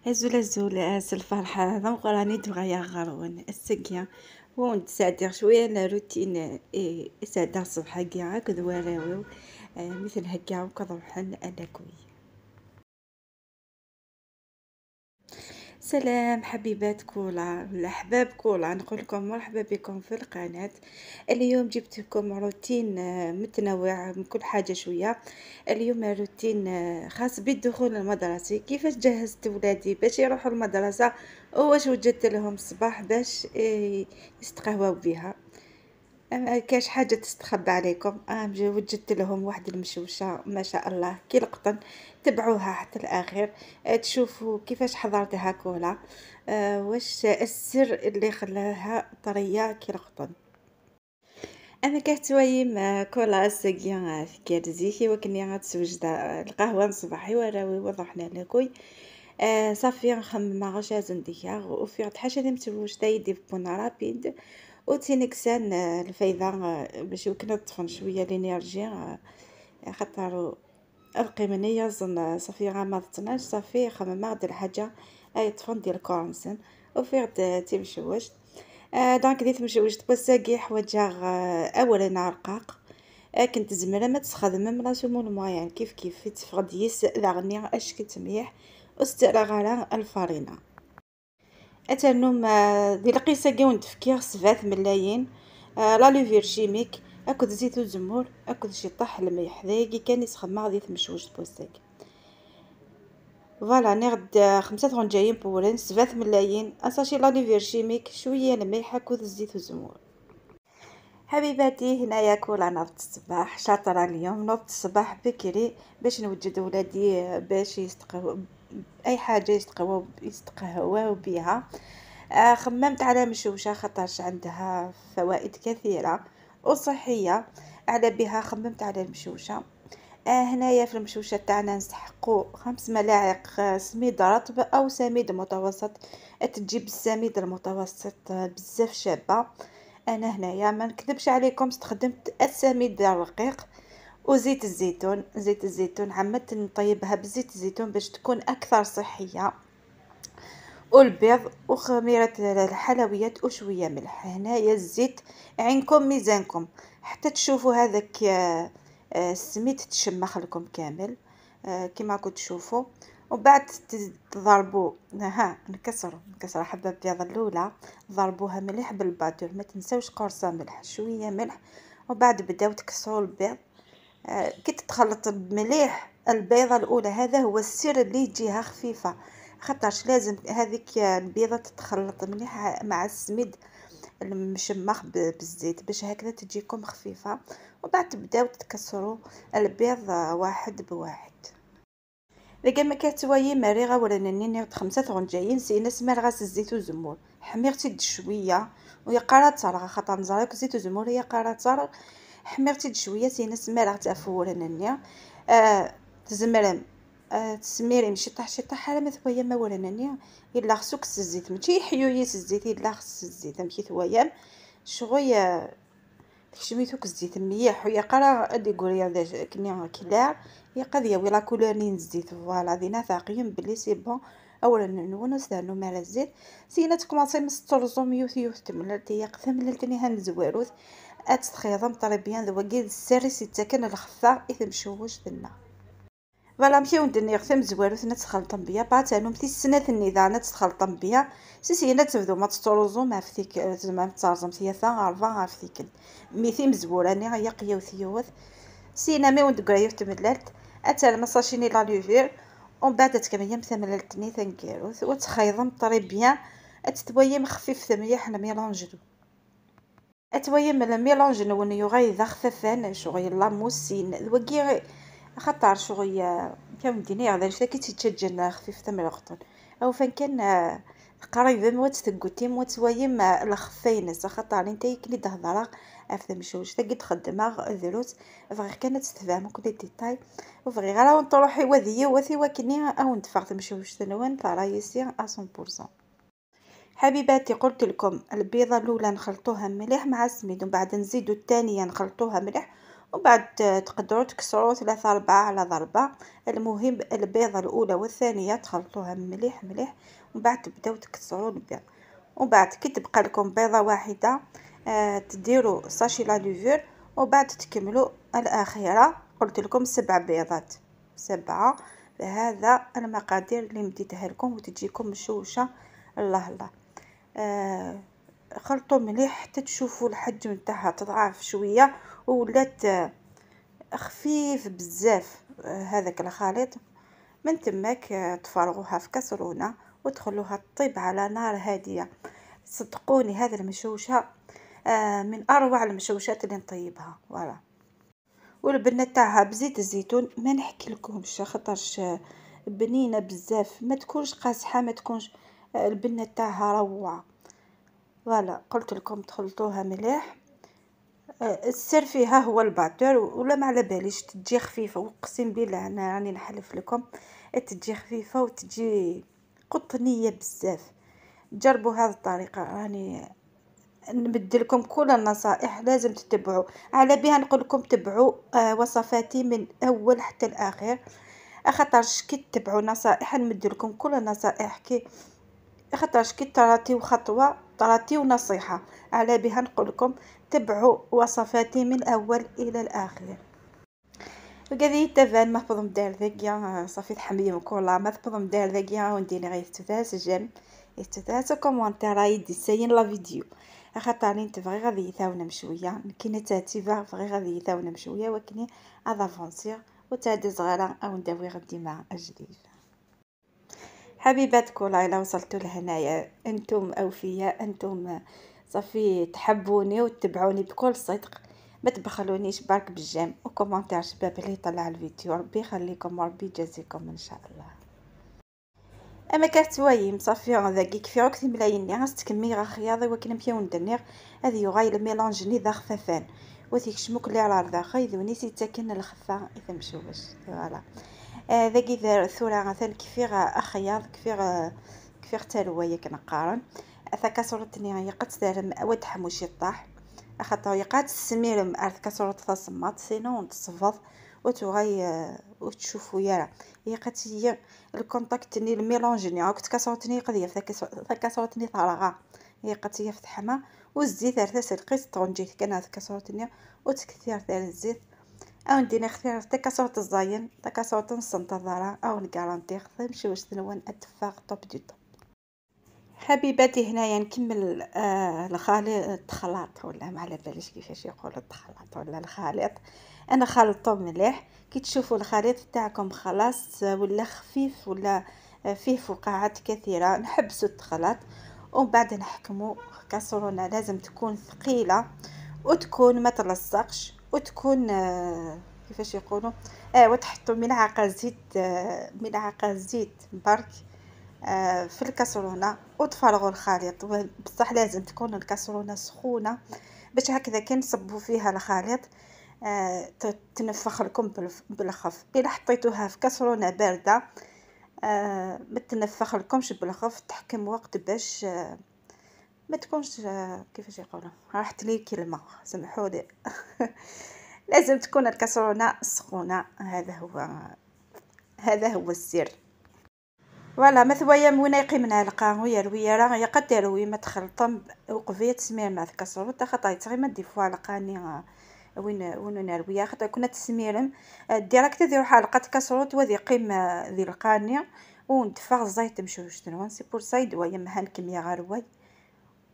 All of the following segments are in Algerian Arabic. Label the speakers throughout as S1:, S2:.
S1: أزول أزول الفرحة هذا راني تبغى غارون السقيا ونتساعد شوية روتين يساعد الصبح كاع كذواراوي مثل هكا وكضرحن ألاكوي. سلام حبيبات كولا الأحباب كولا، نقول لكم مرحبا بكم في القناة. اليوم جبت لكم روتين متنوع من كل حاجة شوية. اليوم روتين خاص بالدخول المدرسي، كيفاش جهزت ولادي باش يروحوا المدرسة وواش وجدت لهم الصباح باش يستقهواو بها. كاش حاجة تستخبى عليكم، وجدت لهم واحد المشوشة ما شاء الله كي القطن، تبعوها حتى الأخير تشوفوا كيفاش حضرتها كولا، واش السر اللي خلاها طرية كي القطن. انا كتوايم كولا السقيا في كيرزيكي وكني غتسوجد القهوة الصباحي وراوي وضحنا لكوي. صافي نخمم غاش زنديا وفي حاجة اللي متوجده يدي بون رابيد وتينكسان الفايدة باش يمكن تطفن شوية لينيرجي، خاطر القيمنيه زن صافي غا ما 12 صافي خمم غادي الحاجة اي طفن ديال كورنسن وفي غد تيمشوش. دونك ديت مشوشت بساقي حوايج اولا رقاق، كنت زمرة ما تستخدم لا سمون موين كيف كيف تفقد يس لاغني اش كتميح وسترا الفارينه. اتنوم ديال القيسه كي تفكير 7 ملايين لا لوفير شيميك اكد زيت وزمور اكد شي طح الملح ذاكي كان يسخن غادي تمشوش بوستاك. فوالا نغد 5 غنجايين بورين 7 ملايين اساشي لا لوفير شيميك شوية الملح اكد زيت وزمور. حبيباتي هنايا كولا نضت الصباح شاطرة اليوم، نضت الصباح بكري باش نوجد ولادي باش يستقهوا اي حاجة يستقهواو بها. خممت على مشوشة خاطرش عندها فوائد كثيرة وصحية، على بها خممت على المشوشه. هنايا في المشوشه تاعنا نستحقوا 5 ملاعق سميد رطب او سميد متوسط، تجيب السميد المتوسط بزاف شابه. انا هنايا ما نكذبش عليكم استخدمت السميد الرقيق وزيت الزيتون. زيت الزيتون عمدت نطيبها بزيت الزيتون باش تكون اكثر صحية، والبيض وخميره الحلويات وشوية ملح. هنايا الزيت عينكم ميزانكم حتى تشوفوا هذاك السميد تشمخ لكم كامل كما كنتوا تشوفوا. وبعد تضربوا ها نكسروا حبه بيض الاولى، ضربوها مليح بال batteur، ما تنساوش قرصة ملح شوية ملح. وبعد بداو تكسروا البيض كي تتخلط مليح البيضة الاولى، هذا هو السر اللي يجيها خفيفة، خاطرش لازم هذيك البيضة تتخلط مليح مع السميد المشمخ بالزيت باش هكذا تجيكم خفيفة. وبعد تبداو تكسروا البيض واحد بواحد. لكن ما كتوايي مريغه ولا نني 5 غنجايين سينا سمار غاس الزيت وزمور حميرتي شوية ويا قرا تصرغ خاطر نزارك زيت وزمور هي قرا تصرغ حميرتي شوية سينا سمار غتافور نني تزمرم تسميري مشي طاح شي طاح على ما ثويا ما ولا نني الا خصوك الزيت ماشي حيويس الزيت الا خص الزيت ماشي ثويا شغيا تكشميتوك الزيت مليح ويا قرا ادي كوريا كني كلار يا قضية ولا كولور نين الزيت. فوالا دينا ثاقيين بلي سي بون. اولا نونس دانو مال الزيت سينا تكومونسي مسترزو ميوث يوث تملالتي يا قثملتني هان زواروث اتخيضم طريبيان ذواكي السري سيتاكن الخفا اثمشوش ذنا. فوالا مشيو ندني غثم زواروث نتخلطم بيا بعد انو مثي السنة النظام نتخلطم بيا سينا تبدو ما تسترزو ما فتيك زعما ترزم ثلاثة أربعة فتيك ميثي مزوراني غيا قياوث سينا مي وند قرايو تملالت اتال مساشيني لا لوفير ومن بعد تكمل ثملالتني ثنكيروث وتخيضم طري بيان اتتويم خفيف ثميح الميلونج اتويم الميلونج نون يغاي ذا خفافان شغل لا موسين ذوكي خطر شغل كم ديني غدا شتا كي تتشجن خفيف ثم القطن او فان كان قريبا موت تقوتي موت ويم الخفينس خاطر انت كلي دهضره افهم شو شتا كي تخدمها ذروت فغير كانت تفهم كل ديتاي وفغي غير تروحي وذي وثي وكني او ندفع تمشوش تنوان فرايسي 100%. حبيباتي قلت لكم البيضة الاولى نخلطوها مليح مع السميد ومن بعد نزيدو الثانية نخلطوها مليح وبعد تقدروا تكسروا 3 4 على ضربه. المهم البيضة الاولى والثانية تخلطوها مليح مليح، ومن بعد تبداو تكسروا البيض. ومن بعد كي تبقى لكم بيضة واحدة تديروا sachet la levure، وبعد تكملوا الاخيرة. قلت لكم 7 بيضات، 7. هذا المقادير اللي مديتها لكم وتجيكم مشوشة. الله الله. خلطوا مليح حتى تشوفوا الحجم تاعها تضعف شوية ولات خفيف بزاف هذاك الخليط. من تماك تفرغوها في كاسرونه وتخلوها تطيب على نار هادية. صدقوني هذه المشوشه من اروع المشوشات اللي نطيبها. voilà. والبنه تاعها بزيت الزيتون ما نحكي لكمش، خاطرش بنينه بزاف، ما تكونش قاصحة، ما تكونش البنه تاعها روعه. voilà قلت لكم تخلطوها مليح. السر فيها هو ال batteur، ولا ما على باليش تجي خفيفة. اقسم بالله انا راني نحلف لكم تجي خفيفة وتجي قطنيه بزاف. جربوا هذه الطريقة، راني نمد لكم كل النصائح لازم تتبعوا على بها. نقول لكم تبعوا وصفاتي من اول حتى الاخير، خاطرش كي تتبعوا نصائح نمد لكم كل النصائح، كي خاطرش كي تراتيو خطوة تراتيو نصيحة. على بها نقول لكم تبعوا وصفاتي من الاول الى الاخير. وكذي تفان ما فضم دار ذاكيا صافي تحميم كولا ما فضم دار ذاكيا وندير غير تفاس j'aime تفاس commentaire راهي ساين la vidéo، خاطر نتبغي غادي يثاونا شوية كاينه تاتيفا بغي غادي يثاونا شوية، ولكن avancer وتعدي صغيرة او نداوي غدي مع الجديد. حبيبات كولا الا وصلتوا لهنايا انتم اوفياء، انتم صافي تحبوني وتتبعوني بكل صدق، ما تبخلونيش برك بال j'aime و commentaire شباب اللي يطلع الفيديو. ربي يخليكم وربي يجازيكم ان شاء الله. اما كتوايم صافي ذاك كيف كثي ملايين غاس تكمي غا خياضي ولكن مكاين ندنيغ هذه يغاي ال mélange ني ذا خفافان وثيك شموك اللي على رضا ذوني سيتاكن الخفا اذا مشوش. voilà ذاكي ثورة غاثان كيفي غا اخياض كيفي تالوايا كنقارن اثا كاسورتني هي قد تدارم ود حموشي طاح خاطر يقعد السميرم ارث كاسورت تصمات sinon تصفض وتغاي وتشوفوا يارا هي قد هي ال contact ني ال mélange ني كنت كاسورتني قضية كاسورتني ثرغه هي قد هي فتحما والزيت ارث القيس طونجي كان هذا كاسورتني وتكثير تاع الزيت او ندير اختيار تا كاسورت الزاين تا كاسورت نصنتظرها او نكارونتي خص واش تنوان اتفاق top du top. حبيباتي هنايا نكمل الخليط التخلاط ولا ما على باليش كيفاش يقولوا التخلاط ولا الخليط. انا خلطته مليح. كي تشوفوا الخليط تاعكم خلاص ولا خفيف ولا فيه فقاعات كثيرة نحبسوا التخلاط، ومن بعد نحكموا كاسرونه لازم تكون ثقيلة وتكون ما تلصقش وتكون كيفاش يقولوا وتحطوا ملعقة زيت ملعقة زيت برك في الكاسرونه وتفرغوا الخليط. بصح لازم تكون الكاسرونه سخونة باش هكذا كي نصبوا فيها الخليط تنفخ لكم بالخف. الا حطيتوها في كاسرونه باردة ما تنفخ لكمش بالخف، تحكم وقت باش ما تكونش كيفاش يقولوا راحت لي كلمة سمحوا لي لازم تكون الكاسرونه سخونة. هذا هو السر. voilà مثوايا مونا يقيمنا القاهو يا رويا راه يا قد ما تخلطم وقفيه تسمير مع الكاسرونه خاطر يتغيما des fois لقاني وين نرويا خاطر كنا تسميرم direct ذي حلقة كاسروت وذي قيم ذي القانيه وندفع الزيت مشوش تنوان c'est pour ça دوايا مهان كمية غاروي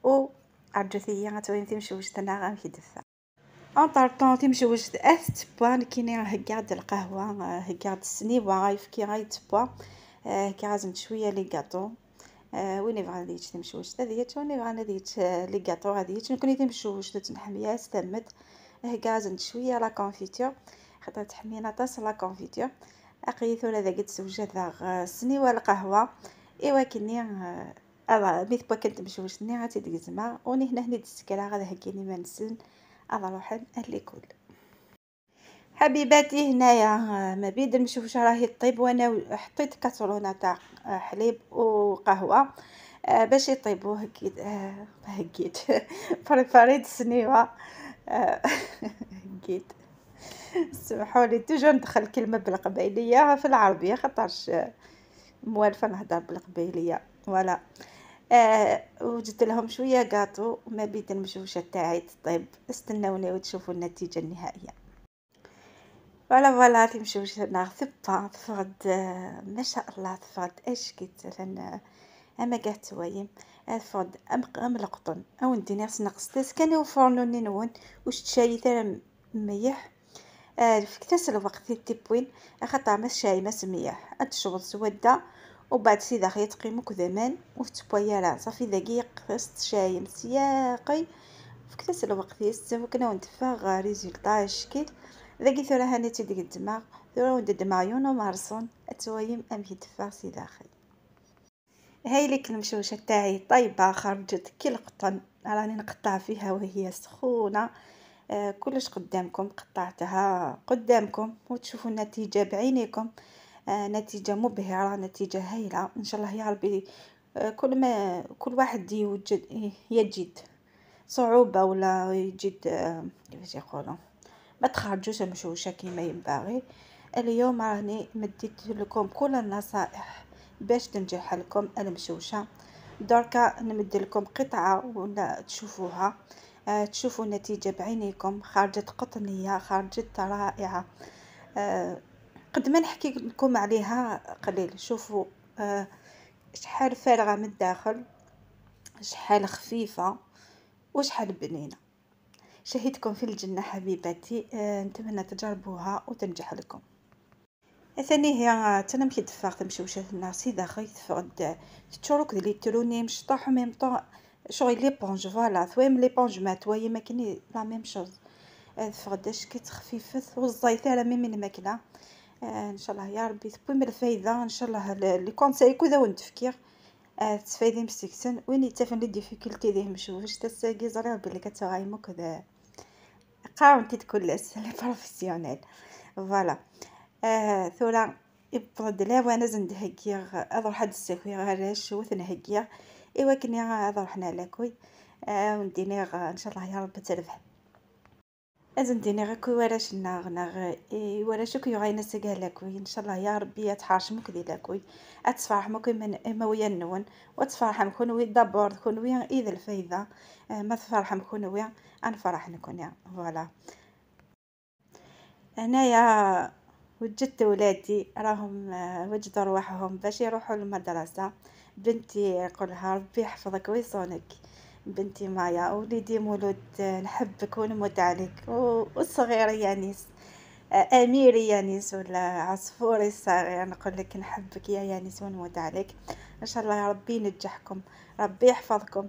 S1: و عرجثيه غتوين تمشوش تنا غامشي دفع entre-temps تمشوش اث بوان كيني هكاد القهوة هكاد السنيوه غايفكي غايتبوا كي غازمت شوية les gâteaux وين يبغى غادي تمشوش هذه وين يبغى غادي les gâteaux غادي نكون تمشوش تنحميها استمت هكازنت شوية la confiture خاطر تحمينا طاس la confiture اقيت ولا ذاك تسوجد السنيوه القهوة ايوا كني ميث با كنت مشوشني غاتي ديك زعما وني هنا هني دسكرا غادا هكيني ما نسن هذا روحن l'école. حبيباتي هنايا ما بيد المشوشه راهي طيب وانا حطيت كاسرونه تاع حليب وقهوة باش يطيبوا هكيت هكيت فريد السنيوه هكيت سمحوا لي toujours ندخل كلمة بالقبيليه في العربية خاطرش موالفه نهضر بالقبيليه. voilà وجدت لهم شوية كاطو ما بيت المشوشه تاعي تطيب. استناوني وتشوفوا النتيجة النهائية. voilà voilà تمشوشه ثبا تفغد ما شاء الله، تفغد اش كيت لان اما كاع توايم تفغد ام القطن او نديني نقص كان وفورنو نون واش تشاي ثرا ميح في كتاس الوقت تيبوين خاطر ما شاي ما سميح اتشوط سودا وبعد سيدا خي تقيموك زمان وتبويا صافي ذاكي قست شاي مسياقي في كتاس الوقت يستوكنا ونتفاغ ريزولطا شكل ذاكي ثورا هاني تيديك الدماغ ثورا ود الدماغ يونو مارسون اتوايم ام يتفاغ سيدا خي. هاي ليك المشوشه تاعي طيبة خرجت كي القطن، راني نقطع فيها وهي سخونة. كلش قدامكم، قطعتها قدامكم وتشوفوا النتيجة بعينيكم. نتيجة مبهرة، نتيجة هايلة ان شاء الله يا ربي. كل ما كل واحد يوجد يجد صعوبة ولا يجد كيفاش يقولوا ما تخرجوش المشوشه كيما ينبغي. اليوم راني مديت لكم كل النصائح باش تنجح لكم المشوشه. دركا نمد لكم قطعه ولا تشوفوها، تشوفوا النتيجة بعينيكم. خرجت قطنيه، خرجت رائعة. قد ما نحكي لكم عليها قليل. شوفوا شحال فارغة من الداخل، شحال خفيفة وشحال بنينه. شهيتكم في الجنة حبيباتي. نتمنى تجربوها وتنجح لكم. ثاني هي تنمشي دفاغ تمشوشة الناس إذا خي تفقد تشوروك لي تروني مشطاح ميم طون شغل l'éponge voilà ثويم l'éponge ما توي ما كني la même chose. تفقد كي تخفيفت والزيت على même الماكلة. ان شاء الله يا ربي تبوي من الفايدة. ان شاء الله les conseils كذا ونتفكير تفايدي مسكسن وين يتفن les difficultés ديه مشوش تساقي زرير بلي كتغايمو كذا قاونتي تكلس les professionnels voilà. ثورا يبرد لا وانا زند هكيغ اروح هاد الساكوي غاراش وثنهكيغ ايوا كني اروح لاكوي ونديني ان شاء الله يا رب تربح. ازنديني غير كوي وراش ناغ ناغ وراش كوي غاينا سكا لاكوي ان شاء الله يا ربي تحارش دي لاكوي اتفرح مكوي من اما النون وتفرح مكون d'abord كون اذا الفايدة ما تفرح مكون انفرح نكون voilà. هنايا وجدت ولادي راهم وجدوا رواحهم باش يروحوا للمدرسة. بنتي نقولها ربي يحفظك ويصونك بنتي مايا، وليدي مولود نحبك ونموت عليك، والصغير يانيس اميري يانيس ولا عصفوري الصغير نقول لك نحبك يا يانيس ونموت عليك. ان شاء الله يا ربي ينجحكم، ربي يحفظكم.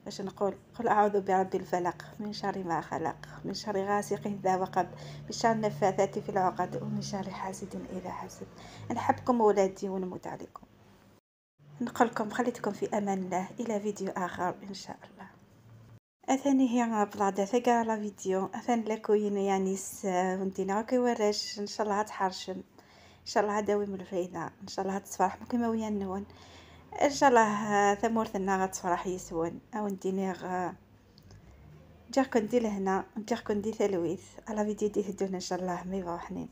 S1: باش نقول قل اعوذ برب الفلق من شر ما خلق، من شر غاسق اذا وقب، من شر النفاثات في العقد، ومن شر حاسد اذا حسد. نحبكم ولادي ونموت عليكم. نقولكم خليتكم في امان الله الى فيديو اخر ان شاء الله. اثاني هي بلاده ثقا la vidéo اثان لكوين يانيس وانتينا كي وراش ان شاء الله تحرشم، ان شاء الله داوي من الفايدة، ان شاء الله تفرح كما ويا النون، ان شاء الله ثمورتنا غتفرح يسون او نديني جاكم دي لهنا جاكم دي ثلويث على فيديو دي هدونا ان شاء الله مي حنين.